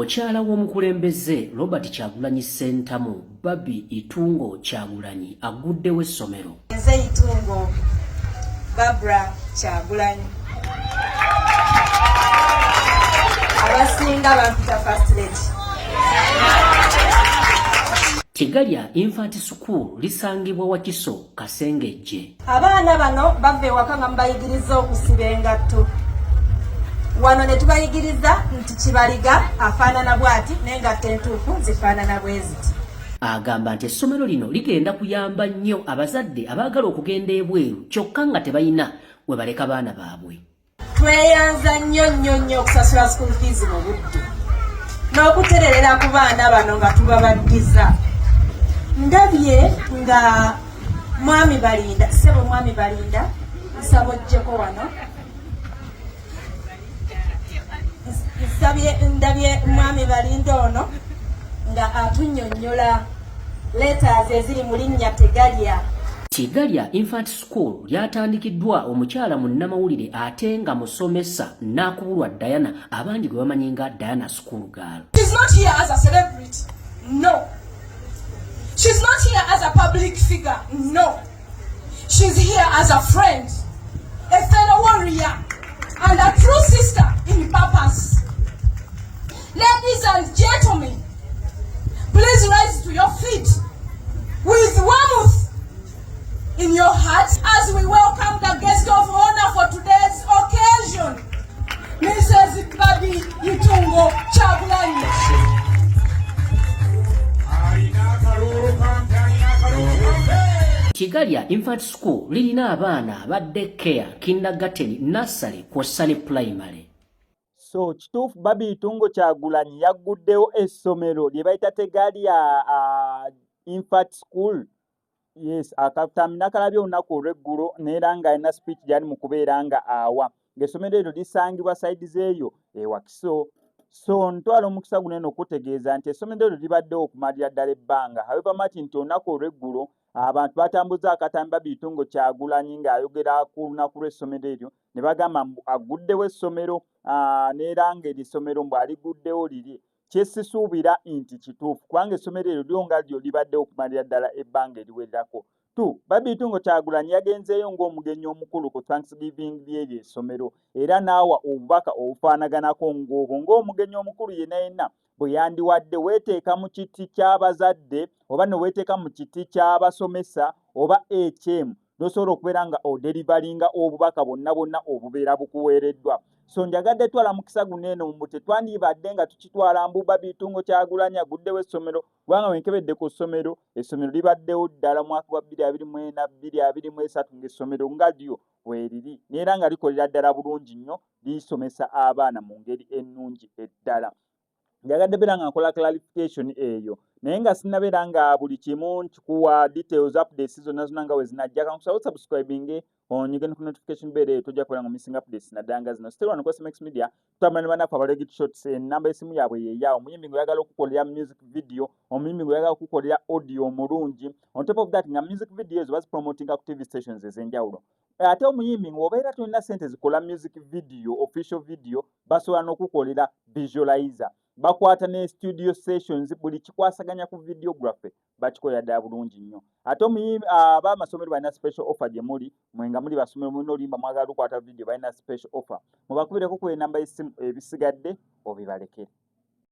Omukyala w'omukulembeze Robert Kyagulanyi Ssentamu, Barbie Itungo Kyagulanyi agguddewo essomero. Nze Itungo Barbara Kyagulanyi. Abasinga bampita First Lady. Kigalya Infant School lisangibwa Wakiso Kasengejje. Abaana bano bava ewaka nga mubayigiriza okusiba engatto. Wano ne tubayigiriza nti kibaliga afaanana bw'ati n'engatto entuufu zifaanana bwe ziti. Agamba nti essomero lino ligenda kuyamba nnyo abazadde abaagala okugenda ebweru kyokka nga tebalina we baleka baana baabwe. Tweyanza nnyo nnyo nnyo okusasula school fees mu budde n'okutererera ku baana bano nga tubabaddiza. Ndabye nga Mwami Balinda, ssebo Mwami Balinda, nsaba ojjeko wano. Nsabye ndabye Mwami Balinda ono nga atunnyonnyola letters eziri mu linnya Tegalya. Kigalya Infant School lyatandikiddwa omukyala munnamawulire ate nga musomesa Naakubulwa Diana abangi gwe bamanyi nga Diana School Girl. She's not here as a celebrity. No. She's not here as a public figure. No. She's here as a friend, a fellow warrior, and a true sister in purpose. Ladies and gentlemen, please rise to your feet with warmth in your hearts as we welcome the guest of honor for today's occasion, Mrs. Barbie Itungo Kyagulanyi. Kigalya Infant School lirina abaana aba daycare, kindergarten, nursery kw'ossa ne pulayimale. So kituufu Barbie Itungo Kyagulanyi yagguddewo essomero lye bayita Tegalya Infant School. Yes, akatambi nakalabye olunaku olw'eggulo n'era ng'alina speech gy'ali mu kubeera nga awa ng'essomero eryo lisangibwa sayidi z'eyo e Wakiso. So ntwala omukisa guno eno okutegeeza nti essomero eryo libaddewo okumalira ddala ebbanga. However much nti olunaku olw'eggulo abantu batambuza akatambi Barbie Itungo Kyagulanyi ng'ayogera ku lunaku lw'essomero eryo ne bagamba mbu agguddewo essomero n'era ng'eryo essomero mbu aliguddewo liri kye sisuubira nti kituufu kubanga essomero eryo lyo nga lyo libaddewo okumalira ddala ebbanga eriwererako. Tu Barbie Itungo Kyagulanyi yagenzeeyo ng'omugenyi omukulu ku Thanksgiving ly'eryo essomero era n'awa obubaka obufaanaganako ng'obwo ng'omugenyi omukulu yenna yenna bwe yandiwadde. Weeteeka mu kiti ky'abazadde oba ne weeteeka mu kiti ky'abasomesa oba HM n'osobola okubeera nga oderivalinga obubaka bwonna bwonna obubeera bukuweereddwa. So njagadde twala mukisa guno eno mbu tetwandibadde nga tukitwala mbu Barbie Itungo Kyagulanyi aguddewo essomero, kubanga wenkebedde ku ssomero, essomero libaddewo ddala mwaka gwa 2024 2023 ng'essomero nga lyo weeriri n'era nga likolera ddala bulungi nnyo, lisomesa abaana mu ngeri ennungi eddala. Njagadde beera nga nkola clarification eyo naye nga sinnabeera nga buli kimu nkikuwa details updates zonna zonna nga we zinajja. Kankusaba subscribing onyige ku notification bell eyo tojja kubeera nga missing updates naddala nga zino. Still wano ku SMX Media tutambula ne bannaffe abalegit shots. Ennamba y'essimu yaabwe yeeyaawo. Omuyimbi ng'oyagala okukolera music video, omuyimbi ng'oyagala okukolera audio omulungi, on top of that nga music video ezo bazipromotinga ku TV stations ez'enjawulo, ate omuyimbi ng'obeera tolina ssente zikola music video, official video, basobola n'okukolera visualizer, bakwata ne studio sessions, buli kikwasaganya ku videography bakikolera ddala bulungi nnyo. Ate omuyimbi ab'amasomero balina special offer gye muli mwe nga muli basomero mulina oluyimba mwagala lukwata video, balina special offer. Mubakubireko ku enamba y'essimu, ebisigadde obibalekere.